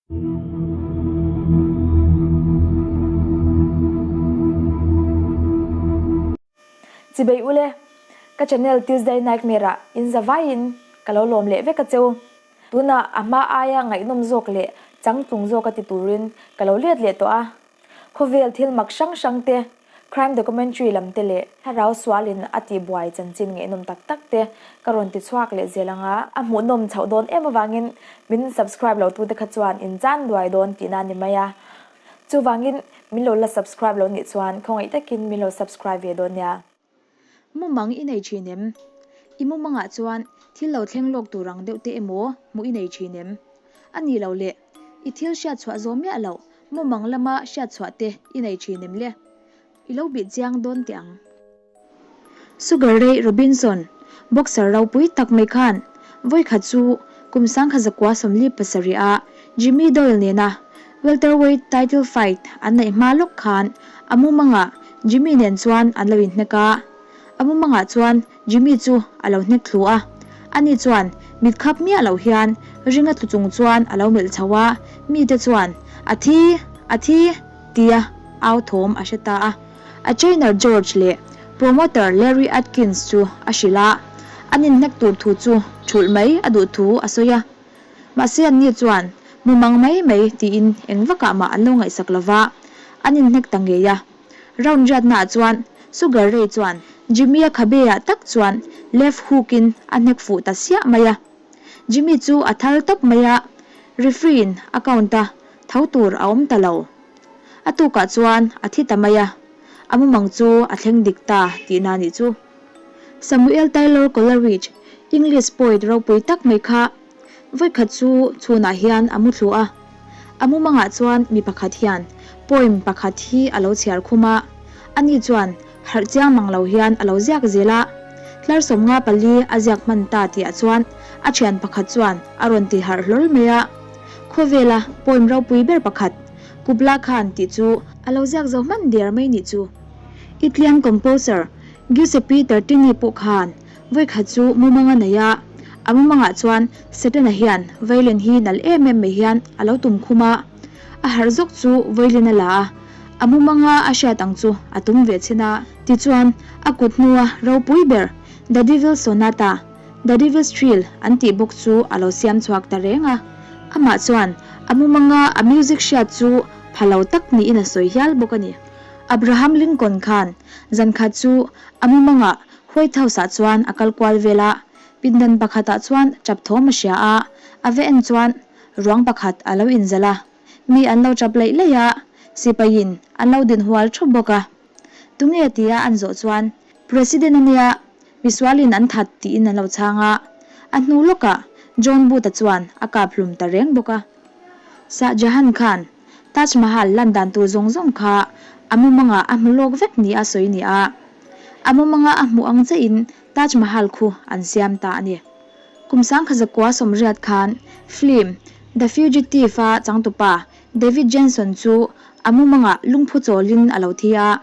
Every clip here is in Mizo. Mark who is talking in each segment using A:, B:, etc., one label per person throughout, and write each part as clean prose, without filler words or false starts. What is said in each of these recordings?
A: Chibei ule, ka channel Tuesday Nightmare ah in za vaiin ka lo lawm leh vek a cheu. Tunah a hma aia ngaihnawm zawk leh changtlung zawk a ti turin ka lo let leh tawh a. Khawvel thil mak hrang hrang te, crime documentary lam te leh thlarau sualin a tihbuai chanchin ngaihnawm tak tak te ka rawn ti chhuak leh zel ang a. A hmuhnawm chhoh dawn em avangin min subscribe lo tute kha chuan in chan duai dawn tihna a ni mai a. Chuvangin min lo la subscribe lo nih chuan khawngaih takin min lo subscribe ve dawn nia.
B: Mumang i nei thin em? I mumangah chuan thil lo thleng lawk tur ang deuh te emaw hmuh i nei thin em? A nih loh le, i thil hriat chhuah zawm miah loh mumang lama hriat chhuah te i nei thin em le? I lo bih chiang dawn teh ang. Sugar Ray Robinson, boxer ropui tak mai khan vawikhat chu kum 1947 ah Jimmy Doyle nena Welterweight title fight an neih hma lawk khan a mumangah Jimmy nen chuan an lo inhnek a. A mumangah chuan Jimmy chu a lo hnek thlu a. Ani chuan mit khap miah loh hian ringa tlu chung chuan a lo melh chho a, mite chuan, A thi! A thi! tia au thawm a hre ta a. A trainer George leh promoter Larry Atkins chu a hrilh a, an inhnek tur thu chu thulh mai a duh thu a sawi a. Mahse anni chuan mumang mai mai tiin eng vakah mah an lo ngaihsak lo va, an inhnek ta ngei a. Round riatnaah chuan Sugar Ray chuan Jimmy-a khabe-ah tak chuan left hook-in a hnek fuh ta siah mai a. Jimmy chu a thal tawp mai a, referee-in a count a, tho tur a awm ta lo. A tukah chuan a thi ta mai a, a mumang chu a thleng dik ta tihna nih chu. Samuel Taylor Coleridge, English poet ropui tak mai kha vawikhat chu chhunah hian a mu thlu a. A mumangah chuan mi pakhat hian poem pakhat hi a lo chhiar khum a, ani chuan harh chiang mang lo hian a lo ziak zel a. Tlar 54 a ziak hman ta tihah chuan a thian pakhat chuan a rawn ti harh hlawl mai a. Khawvela poem ropui ber pakhat, Kubla Khan tih chu a lo ziak zo hman der mai nih chu. Italian composer Giuseppe Tartini pawh khan vawikhat chu mumang a nei a, a mumangah chuan Setana hian violin hi nalh em em mai hian a lo tum khum a, a harh zawk chu violin a la a, a mumanga a hriat ang chu a tum ve chhin a. Tichuan, a kut hnua ropui ber The Devil's Sonata, The Devil's Trill an tih bawk chu a lo siam chhuak ta reng a. Amah chuan a mumanga a music hriat chu pha lo tak niin a sawi hial bawk a ni. Abraham Lincoln khan zan khat chu a mumangah White House-ah chuan a kal kual vel a, pindan pakhatah chuan tap thawm a hria a, a va en chuan ruang pakhat a lo inzalh a, mi an lo tap laih laih a, sipaiin an lo din hual thup bawk a. Tunge tia an zawh chuan President a nia, misualin an that tiin an lo chhang a, a hnu lawkah John Booth-a chuan a kap hlum ta reng bawk a. Shah Jahan khan Taj Mahal lan dan tur zawng zawng kha a mumangah a hmu lawk vek ni a sawi ni a. A mumanga a hmuh ang chiahin Taj Mahal khu an siam ta a ni. Kum 1980 khan film The Fugitive-a changtupa David Jensen chu a mumangah lungphu chawlin a lo thi a,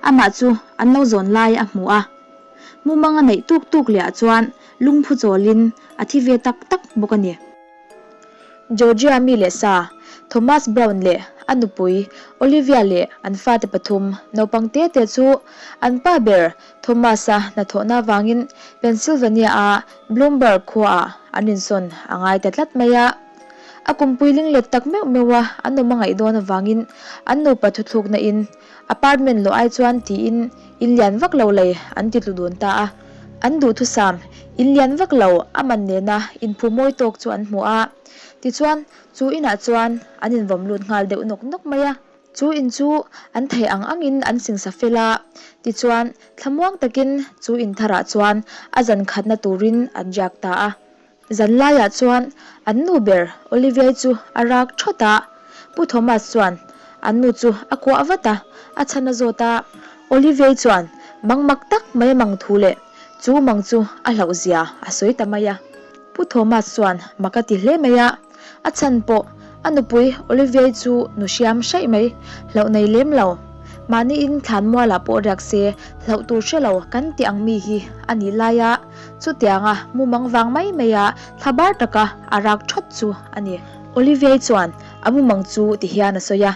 B: amah chu an lo zawn lai a hmu a. Mumanga neih tuk tuk lehah chuan lungphu chawlin a thi ve tak tak bawk a ni. Georgia mi leh sa, Thomas Brown leh a nupui Olivia leh an fate pathum naupang te te chu an pa ber Thomas-a hnathawhna avangin Pennsylvania-a Bloomberg khuaah an insawn a ngai ta tlat mai a. A kumpui linglet tak meuh meuh a an awm a ngaih dawn avangin an nupa thuthlukna in apartment luah ai chuan tiin in lian vak lo lei an ti tlu dun ta a. An duhthusam in lian vak lo a man nena inphu mawi tawk chu an hmu a, tichuan chu inah chuan an invawm lut nghal deuh nawk nawk mai a. Chu in chu an theih ang angin an singsa fel a, tichuan thlamuang takin chu in tharah chuan a zan khatna turin an riak ta a. Zan laiah chuan an nu ber Oliviai chu a rak thawt a, Pu Thomas chuan an nu chu a kuah vat a, a chhan a zawt a. Oliviai chuan mang mak tak mai a mang thu leh chu mang chu a hlauh zia a sawi ta mai a. Pu Thomas chuan mak a ti hle mai a, a chhan pawh a nupui Oliviai chu nu hriam hraih mai, hlauh nei lem lo. Mahniin thlan mualah pawh riak se hlauh tur hre lo kan tih ang mi hi a nih lai a. Chutianga mumang vang mai maia thla bar taka a rak thawt chu a ni. Oliviai chuan
A: A mumang chu ti hian a sawi a.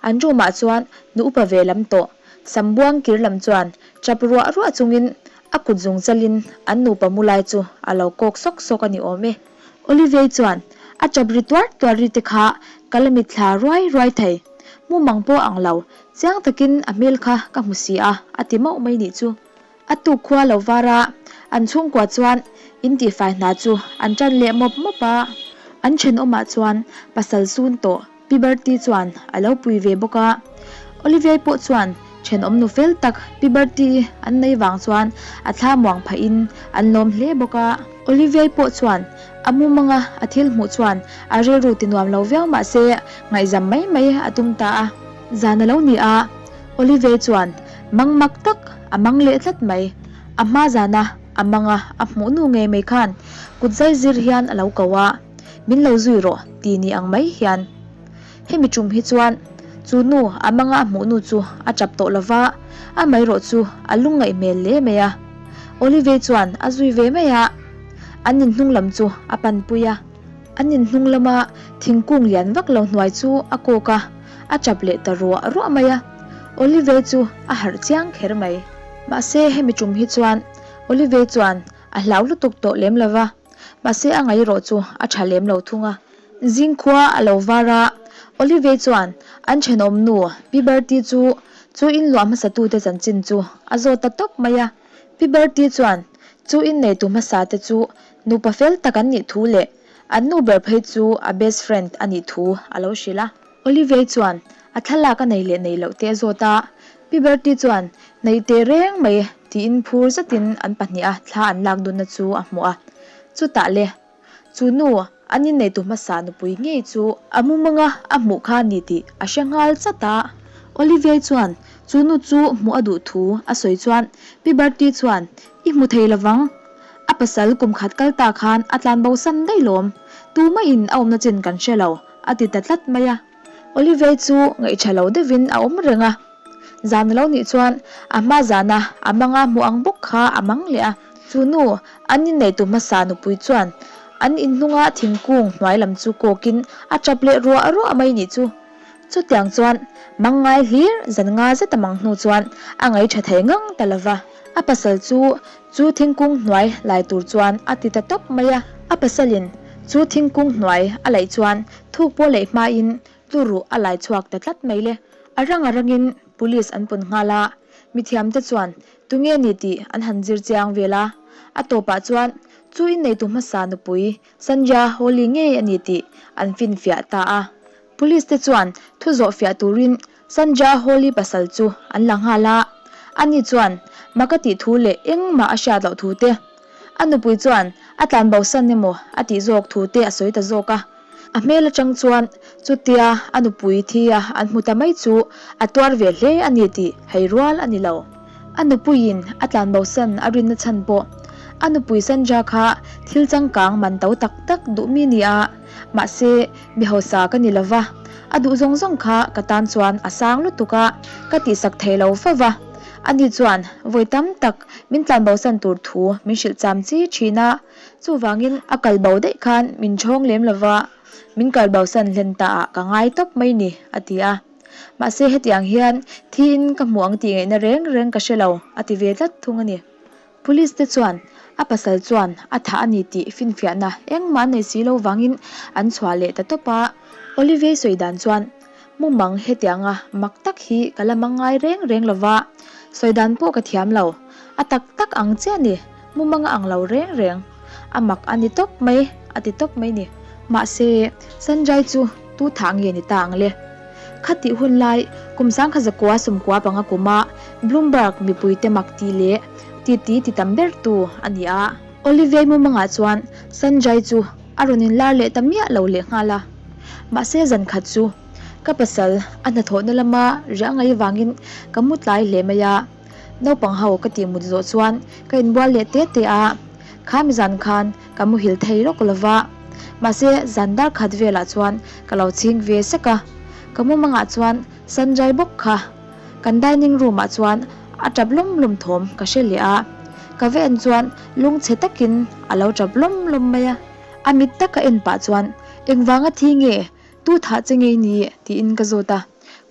A: An room ah chuan nu upa ve lam tawh sam buang kir lam chuan chap ruah ruah chungin a kut zung chalin an nupa mu lai chu a lo kawk sawk sawk a ni awm e. Olivier chuan a chap ri tuar tuar ri te kha ka la mitthla ruai ruai thei. Mumang pawh ang lo, chiang takin a hmel kha ka hmu si a, a ti mauh mai nih chu. A tuk khua lo var a, an chhungkua chuan in tihfai hna chu an tan leh mawp mawp a. An thenawmah chuan pasal sun tawh Pi Bertie chuan a lo pui ve bawk a. Olivier pawh chuan thenawm nu fel tak Pi Bertie an nei vang chuan a thla muang phahin an lawm hle bawk a. Olivier pawh chuan a mumanga a thil hmuh chuan a rilru ti nuam lo viau mah se ngaihzam mai mai a tum ta a. Zan a lo ni a, Olivier chuan mang mak tak a mang leh tlat mai. A hma zana a manga a hmuh nu ngei mai khan kut zai zir hian a lo ko a. Min lo zui rawh ti ni ang mai hian. Hemi tum hi chuan chu nu a manga a hmuh nu chu a tap tawh lova, amaherawh chu a lungngaih hmel hle mai a. Olive chuan a zui ve mai a, an in hnung lam chu a panpui a. An in hnung lama thingkung lian vak lo hnuai chu a kawk a, a tap leh ta ruah ruah mai a. Olive chu a harh chiang kher mai. Mahse hemi tum hi chuan Olive chuan a hlau lutuk tawh lem lova. Mahse a ngaihrawh chu a tha lem lo thung a. Zingkhua a lo var a, Olive chuan an thenawm nu Pi Bertie chu chu in luah hmasa tute chanchin chu a zawt ta tawp mai a. Pi Bertie chuan chu in neitu hmasa te chu nupa fel tak an nih thu leh an nu ber phei chu a best friend a nih thu a lo hrilh a. Olive chuan a thlalak a nei leh nei loh te a zawt a, Pi Bertie chuan Neih teh reng mai tiin phur zetin an pahniha thla an lak dunna chu a hmuh a. Chutah le, chu nu an inneitu hmasa nupui ngei chu a mumanga a hmuh kha ni tih a hre nghal chat a. Olivier chuan chu nu chu hmuh a duh thu a sawi chuan Pi Bertie chuan I hmu thei lovang, a pasal kum khat kal ta khan a tlan bo san daih lawm, tumah-in a awmna chin kan hre lo a ti ta tlat mai a. Olivier chu ngaihṭha lo deuhin a awm reng a. Zan a lo nih chuan a hma zana a manga hmuh ang bawk kha a mang leh a. Chu nu, an inneitu hmasa nupui chuan an inhnunga thingkung hnuai lam chu kawkin a tap leh ruah ruah mai nih chu. Chutiang chuan mang ngai hlir zan nga zet a mang hnu chuan a ngaihṭha thei ngang ta lo va. A pasal chu chu thingkung hnuai lai tur chuan a ti ta tawp mai a. A pasalin chu thingkung hnuai a laih chuan thuk pawh laih hmain Turu a lai chhuak ta tlat mai le. A rang a rangin Police an pawn nghal a, mithiamte chuan tunge ni tih an han zir chiang vel a. A tawpah chuan chu inneitu hmasa nupui Sandhya Holi ngei a ni tih an finfiah ta a. Police te chuan thu zawh fiah turin Sandhya Holi pasal chu an la nghal a. Ani chuan mak a tih thu leh engmah a hriat loh thu te, a nupui chuan a tlanbosan emaw a tih zawk thu te a sawi ta zawk a. A hmel atang chuan chutia a nupui thi a an hmu ta mai chu a tuar ve hle a ni tih hei rual a ni lo. A nupuiin a tlanbosan a rinna chhan pawh a nupui Sandra kha thil changkang man to tak tak duh mi ni a, mahse mi hausa ka ni lova, a duh zawng zawng kha ka tan chuan a sang lutuk a, ka tihsak thei lo fo va. Ani chuan vawi tam tak min tlanbosan tur thu min hrilh cham chi thin a. Chuvangin a kal bo daih khan min chhawng lem lova, min kal bosan hlen ta ah ka ngai tawp mai ni, a ti a. Mahse hetiang hian thiin ka hmu ang tih ngaihna reng reng ka hre lo, a ti ve tlat thung a ni. Police te chuan a pasal chuan a thah a ni tih finfiahna engmah an nei si lo vangin an chhuah leh ta tawp a. Olivier sawi dan chuan Mumang hetianga mak tak hi ka la mang ngai reng reng lova, sawi dan pawh ka thiam lo. A tak tak ang chiah ni, mumang a ang lo reng reng. A mak a ni tawp mai, a ti tawp mai ni. Mahse, Sanjay chu tu thah nge ni ta ang le? Khatih hun lai, kum sangkha zakua sawmkua panga kuma Bloomberg mipuite mak tih leh titi ti tam ber tu a ni a. Olivier mumangah chuan Sanjay chu a rawn inlar leh ta miah lo lehnghal a. Mahse zan khat chu ka pasal a hnathawhna lama riah ngai vangin ka mu tlai hle mai a, naupang ho ka tih mut zawh chuan ka inbual leh te te a, khami zan khan ka muhil thei lawk lo va, mahse zan dar khat velah chuan ka lo chhing ve sek a, ka mumangah chuan Sanjay bawk kha kan dining room ah chuan a tap lawm lawm thawm ka hre leh a, ka va en chuan lungchhe takin a lo tap lawm lawm mai a. A mit taka en pah chuan, Engvanga thi nge?
B: Tu thah che ngei ni? tiin ka zawt a.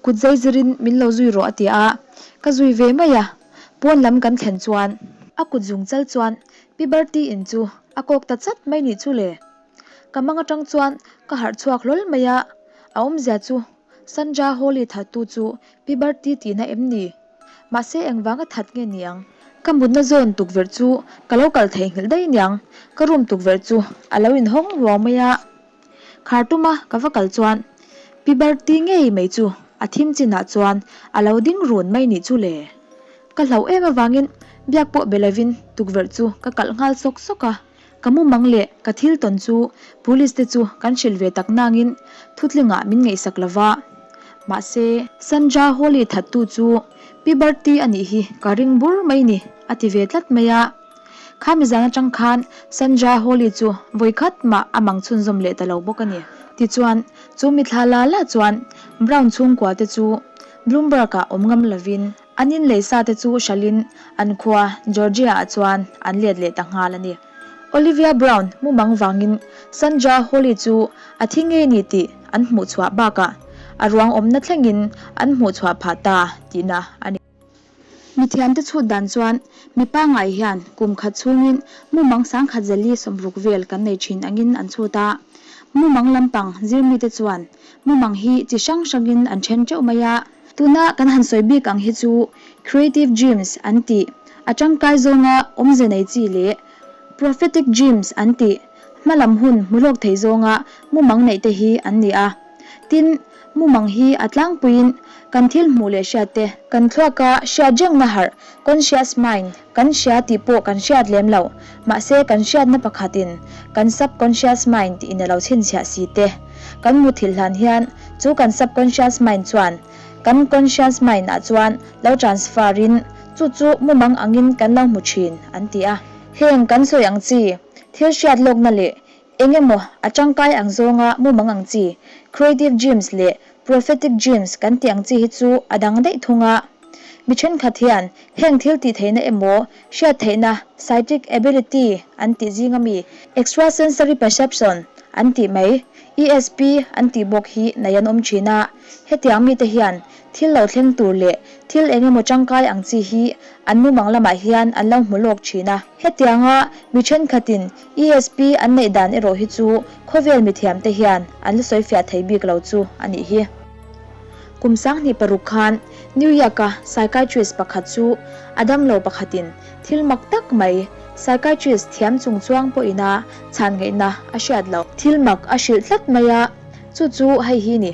B: Kut zai zirin min lo zui rawh a ti a, ka zui ve mai a. Pawn lam kan thlen chuan. A kut zung chal chuan Pi Barty in chu a kawk ta chat mai nih chu le. Ka mang atang chuan ka harh chhuak hlawl mai a, a awmzia chu Sandra Hawley thattu chu Pi Barty tihna em ni? Mahse engvang a that nge niang? Ka mutna zawn tukverh chu ka lo kal theihnghilh daih niang, ka room tukverh chu a lo inhawng ruau mai a. Khar tuma ka va kal chuan Pi Barty ngei mai chu a thim chinah chuan a lo ding run mai nih chu le. Ka hlauh em avangin biak pawh be lovin tukverh chu ka kalh nghal sawk sawk a. Ka mumang leh ka thil tawn chu police te chu kan hrilh ve tak nangin thutlingah min ngaihsak lo va. Mahse, Sandra Hawley thattu chu Pi Barty a nih hi ka ring bur mai ni a ti ve tlat mai a. Khami zan atang khan Sandra Hawley chu vawi khat mah a mang chhunzawm leh ta lo bawk a ni. Tichuan, chu mithla la la chuan Brown chhungkua te chu Bloomberg-ah awm ngam lovin An inlei sa te chu hralhin an khua Georgia-ah chuan an let leh ta nghal a ni. Olivia Brown mumang vangin Sandra Hawley chu a thi ngei ni tih an hmuh chhuah bakah a ruang awmna thlengin an hmuh chhuah phah ta tihna a ni. Mithiamte chhut dan chuan mi pangngai hian kum khat chhungin mumang sangkhat zali 60 vel kan nei thin angin an chhut a. Mumang lampang zirmite chuan mumang hi chi hrang hrangin an then teuh mai a. Tuna kan han sawi bik ang hi chu creative dreams an tih, a tangkai zawnga awmze nei chi leh prophetic dreams an tih, hmalam hun hmu hlawk thei zawnga mumang neih te hi an ni a. Tin, mumang hi a tlangpuiin kan thil hmuh leh hriat te, kan thluaka hriat rengna harh, conscious mind, kan hria tih pawh kan hriat lem lo, mahse kan hriatna pakhatin kan subconscious mind in a lo chhinchhiah si te kan muthilh hlan hian chu kan subconscious mind chuan kan conscious mind ah chuan lo transfer in chu chu mumang angin kan lo hmu thin an ti a. Heng kan sawi ang chi thil hriat lawkna leh eng emaw a tangkai ang zawnga mumang ang chi creative dreams leh prophetic dreams kan tih ang chi hi chu a dang daih thung a. Mi thenkhat hian heng thil tih theihna emaw hriat theihna psychic ability an tih zinga mi extrasensory perception an tih mai ESP an tih bawk hi nei an awm thin a. Hetiang mite hian thil lo thleng tur leh thil eng emaw tangkai ang chi hi an mumang lamah hian an lo hmu lawk thin a. Hetianga mi thenkhatin ESP an neih dan erawh hi chu khawvel mithiamte hian an la sawifiah thei bik lo chu a nih hi. Kum 2006 khan New York-a psychiatrist pakhat chu a damlo pakhatin thil mak tak mai psychiatrist thiam chung chuang pawhin a chhan ngaihna a hriat loh. Thil mak a hrilh tlat mai a, chu chu hei hi ni.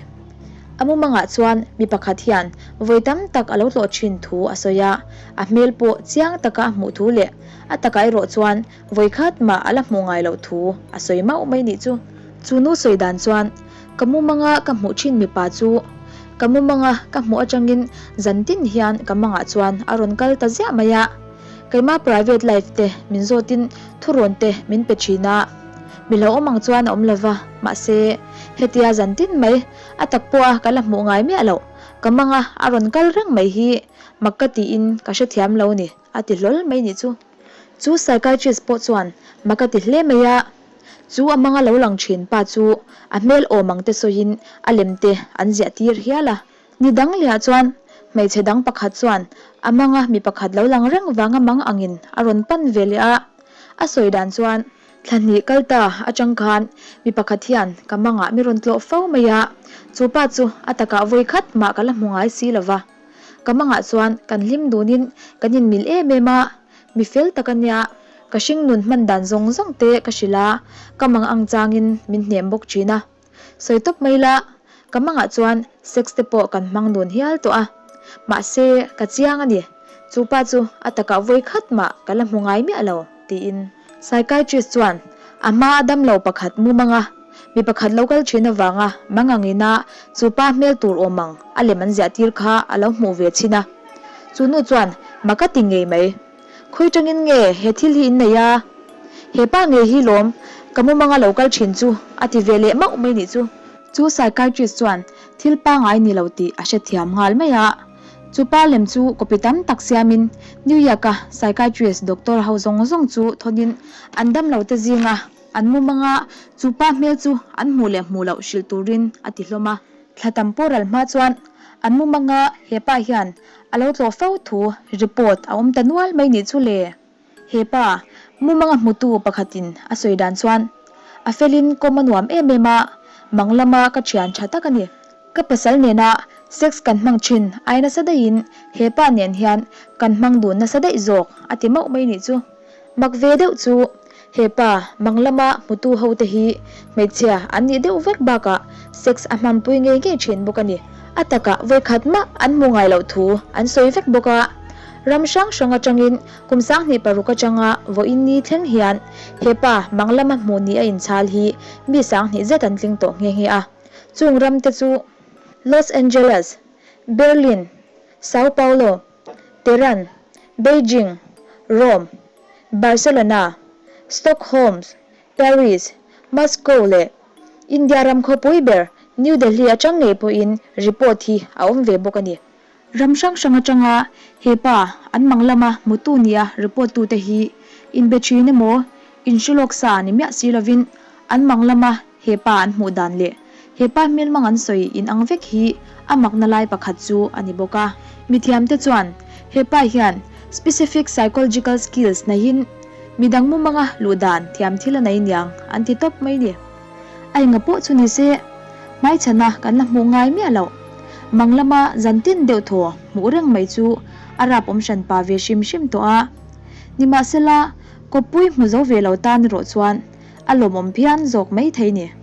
B: A mumangah chuan mi pakhat hian vawi tam tak a lo tlawh thin thu a sawi a, a hmel pawh chiang taka a hmuh thu leh a takah erawh chuan vawi khat mah a la hmuh ngai loh thu a sawi mauh mai nih chu. Chu nu sawi dan chuan Ka mumanga ka hmuh thin mipa chu ka mumanga ka hmuh atangin zan tin hian ka mangah chuan a rawn kal ta ziah mai a. Keima private life te min zawtin thurawn te min pe thin a. Mi hlauhawm ang chuan a awm lova, mahse hetia zan tin mai a tak pawha ka la hmuh ngai miah loh ka manga a rawn kal reng mai hi mak ka tiin ka hrethiam lo ni a ti hlawl mai nih chu. Chu psychiatrist pawh chuan mak a ti hle mai a. Chu a manga lo lang thin pa chu a hmel awm ang te sawiin a lem te an ziah tir hial a. Ni dang lehah chuan hmeichhe dang pakhat chuan a manga mi pakhat lo lang reng vanga mang angin a rawn pan ve leh a. A sawi dan chuan thla hnih kal ta atang khan mi pakhat hian ka mangah mi rawn tlawh fo mai a, chu pa chu a takah vawi khat mah ka la hmu ngai si lo va. Ka mangah chuan kan hlim dunin kan inmil em em a, Mi fel tak a nia, ka hringnun hman dan zawng zawng te ka hrilh a, ka mang ang changin min hnem bawk thin a. Sawi tawp mai la, ka mangah chuan sex te pawh kan hmang dun hial tawh a. Mahse, ka chiang a ni, chu pa chu a takah vawi khat mah ka la hmu ngai miah lo, tiin. Psychiatrist chuan a hma a damlo pakhat mumang a, mi pakhat lo kal thin avanga mang angin a chu pa hmel tur awm ang a lem an ziah tir kha a lo hmuh ve chhin a. Chu nu chuan, Mak a ti ngei mai. Khawi tangin nge he thil hi in nei a? He pa ngei hi lawm ka mumanga lo kal thin chu a ti ve leh mauh mai nih chu. Chu psychiatrist chuan thil pangai ni lo tih a hrethiam nghal mai a. Chu pa lem chu copy tam tak siamin New York-a psychiatrist doctor ho zawng zawng chu thawnin an damlo te zinga. An mumanga chu pa hmel chu an hmuh leh hmuh loh hrilh turin a ti hlawm a. Thla tam pawh ral hma chuan an mumanga he pa hian a lo tlawh fo thu report a awm ta nual mai nih chu le. He pa mumanga hmutu pakhatin a sawi dan chuan a felin kawm a nuam em em a, mang lama ka thian tha tak a ni. Ka pasal nena sex kan hmang thin ai nasa daihin he pa nen hian kan hmang dun nasa daih zawk a ti mauh mai nih chu. Mak ve deuh chu he pa mang lama hmutu ho te hi hmeichhia an nih deuh vek bakah sex a hmanpui ngei ngei thin bawk a ni. A takah vawikhat mah an hmu ngai loh thu an sawi vek bawk a. Ram hrang hrang atangin kum 26 atanga vawiin ni thleng hian he pa mang lama hmuh ni a inchhal hi mi 2000 zet an tling tawh nghe nghe a. Chung ram te chu Los Angeles, Berlin, Sao Paulo, Tehran, Beijing, Rome, Barcelona, Stockholm, Paris, Moscow leh India ram khawpui ber New Delhi atang ngei pawhin report hi a awm ve bawk a ni. Ram hrang hrang atanga he pa an mang lama hmutu nia report tute hi inbe thin emaw inhre lawk sa ni miah si lovin an mang lama he pa an hmuh dan leh he pa hmelmang an sawi inang vek hi a makna lai pakhat chu a ni bawk a. Mithiamte chuan he pa hian specific psychological skills neihin midang mumanga luh dan thiam thil a nei niang an ti tawp mai ni. A enga pawh chu ni se, hmaichhana kan la hmuh ngai miah loh. Mang lama zan tin deuh thaw hmuh reng mai chu a rap awm hran pa ve hrim hrim tawh a. Nimahsela, kawppui hmu zo ve lo tan erawh chuan a lawmawm phian zawk mai thei ni.